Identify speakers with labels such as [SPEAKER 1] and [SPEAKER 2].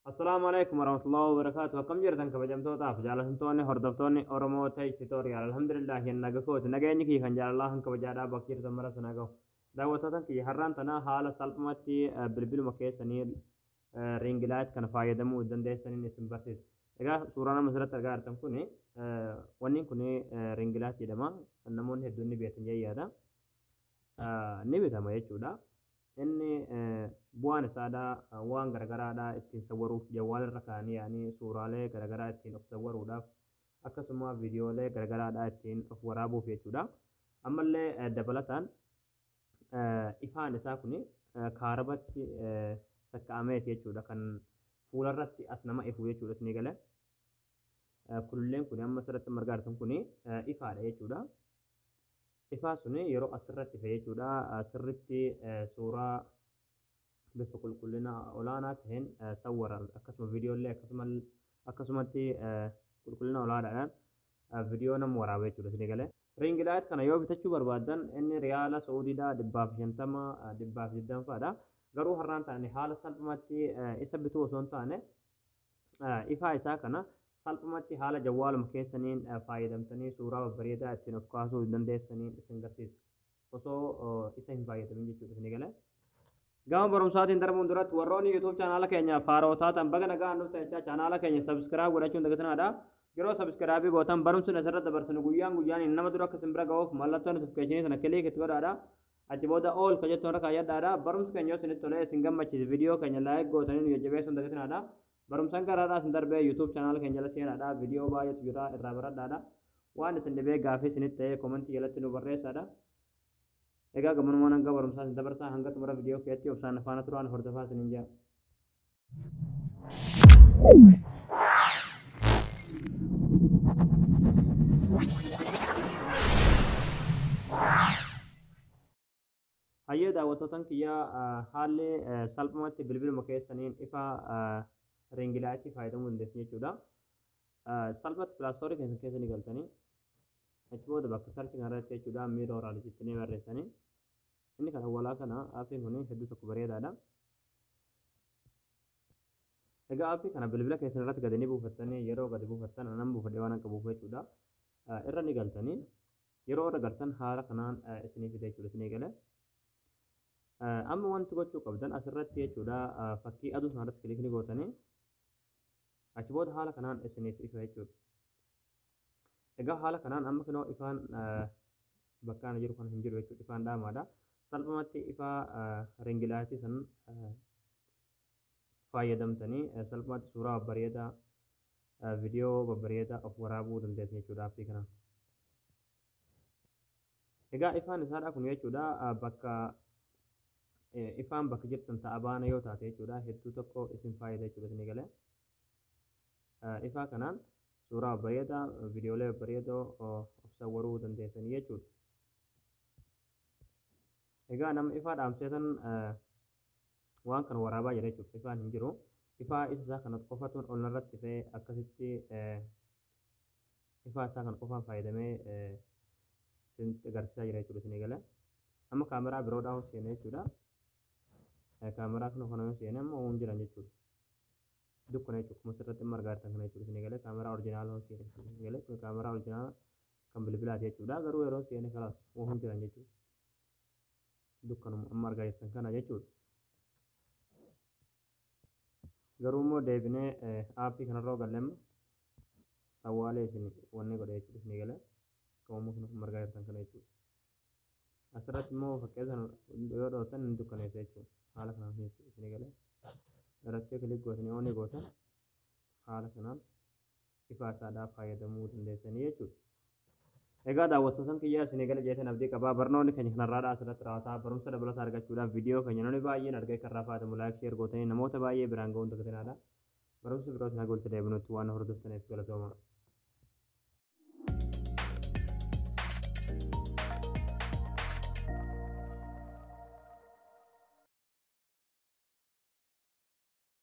[SPEAKER 1] Assalaamu alaikum warahmatullahi wabarakatuh. Akkam jirtan kabajamtootaaf jaalatamtoonni hordoftoonni Oromoo Tech Tutorial. Alhamdulillah naga kooti. Nageenyi kiyya kan jaalalaa kan kabajaadhaa bakka jirtan mara sana gahu. Daawwattoota kiyya, har'aan tana haala salphumatti bilbiluma keessanii ring light kana fayyadamuu dandeessaniin isin barsiisa. Egaa suuraan amma asirratti argaa jirtan kuni, wanni kun ring light jedhama. Namoonni hedduun ni beektan jedhee yaada. Ni bitama jechuudha. Inni bu'aan isaadha waan garagaraadha ittiin sawwaruuf, jawwaala irra kaa'anii yaa'anii suuraalee garagaraa ittiin of sawwaruudhaaf, akkasuma viidiyoolee garagaraadha ittiin of waraabuuf jechuudha. Ammallee dabalataan ifaan isaa kun kaarabatti sakka'ameeti jechuudha, kan fuularratti as nama ifu jechuudha isinii galee. Kululleen kun amma asirratti margaa jirtan kun ifaadha jechuudha. Ifaa suni yeroo asirratti ife jechuudha, sirritti suuraa bifa qulqullina olaanaa ta'een sawwara, akkasuma viidiyoolee akkasumatti qulqullina olaanaadhaan viidiyoo nama waraaba jechuudha isinii galee. Ring light kana yoo bitachuu barbaaddan inni riyaala Sa'uudiidhaa 150, 120 fa'aadha. Garuu har'aan taane haala salphumatti isa bituu osoo hin taane, ifaa isaa kana salphumatti haala jawwaaluma keessaniin fayyadamtanii suuraa babbareedaa ittiin of kaasuu dandeessaniin isin garsiisa. Osoo isa hin fayyadamin jechuudha isinii galee. Gama barumsaatiin darbuun duratti, warroonni YouTube chaanaala keenya faaroo taatan baga nagaan dhuftan jechaa, chaanaala keenya subscribe godhachuun dagatinaadha. Yeroo subscribe gootan barumsi asirratti dabarsinu guyyaan guyyaan nama dura akka isin bira ga'uuf mallattoo notification sana click itti godhaadha. Achi booda all ka jettuun irra kaayyadhaadha. Barumsi keenya yoo isinitti tolee isin gammachiise, viidiyoo keenya like gootanii nu jajjabeessuun dagatinaadha. Barumsaan garaadhaa isin darbee YouTube chaanaala keenya jala seenaadha. Viidiyoo baay'eetu jira, irraa baradhaadha. Waan isin dhibee gaafii isinitti ta'ee comment jalatti nu barreessaadha. Egaa gabanumaan hanga barumsaa isin dabarsaa, hanga xumura viidiyoo keetti obsaan faana turaan hordofaa isiniin jedha. Hayyee daawwattootan kiyyaa, haalli salphumatti bilbiluma keessaniin ifa ring light fayyadamuu dandeessan jechuudha. Salphatti Play Store keessan keessa ni galtanii, achi booda bakka search kanarratti jechuudha Miroral jettanii barreessanii, inni kan awwalaa kana. Aappiin kun hedduu tokko bareedaadha. Egaa aappii kana bilbila keessan irratti gadi ni buufattanii, yeroo gadi buufattan anan buufadhe waan qabuuf jechuudha. Irra ni galtanii, yeroo irra galtan haala kanaan isinii fide jechuudha isinii galee. Amma wanti gochuu qabdan asirratti jechuudha fakkii aduu sanarratti click ni gootanii, achi booda haala kanaan isiniif ifa jechuudha. Egaa haala kanaan amma kunoo ifaan bakka ana jiru kan hin jiru jechuudha, ifaan dhaamaadha. Salphumatti ifaa ring light san fayyadamtanii salphumatti suuraa babbareedaa, viidiyoo babbareedaa of waraabuu dandeessan jechuudha aappii kanaan. Egaa ifaan isaadha kun jechuudha bakka ifaan bakka jirtan ta'a baana yoo taate jechuudha, hedduu tokko isin fayyada jechuudha isinii galee. Ifaa kanaan suuraa babbareedaa, viidiyoolee babbareedoo of sawwaruu dandeessanii jechuudha. Egaa nama ifaa dhaamseetan waan kana waraabaa jira jechuudha. Ifaan hin jiru. Ifaa isa isaa kana qofatuun ol narratti ifee, akkasitti ifaa isaa kana qofaan fayyadamee isinitti agarsiisaa jira jechuudha isinii galee. Amma kaameraa biroodhaa hoo seene jechuudha. Kaameraa kana kana yoo seene amma hin jiran jechuudha. Dukkana jechuudha. Akkuma asirratti amma argaa jirtan kana jechuudha isinii galee. Kaameraa original hoo seene jechuudha isinii galee. Kun kaameraa original kan bilbilaati jechuudha. Garuu yeroo seene kalaas hoo hin jiran jechuudha. Dukkanuma amma argaa jirtan kana jechuudha. Garuu immoo deebinee aappii kanarra galle amma awwaalee isin wanni godhe jechuudha isinii galee. Akkuma kun argaa jirtan kana jechuudha. Asirratti immoo fakkeessa yoo dhootan ni dukkaneessa jechuudha. Haala kanaan jechuudha isinii galee. Irratti click gootanii on gootan, haala kanaan ifaa isaadhaa fayyadamuu dandeessanii jechuudha. Egaa daawwattootan kiyyaa, isinii gala jeetan abdii qabaa. Barnoonni keenya kanarraadhaa asirratti raawwataa. Barumsa dabalataa argachuudhaaf viidiyoo keenya namni baay'een argee kan irraa fayyadamu like, share gootanii namoota baay'ee biraan ga'uun dagatinaadha. Barumsa birootiin haga walitti deebinutti waan hordoftaniif galatooma.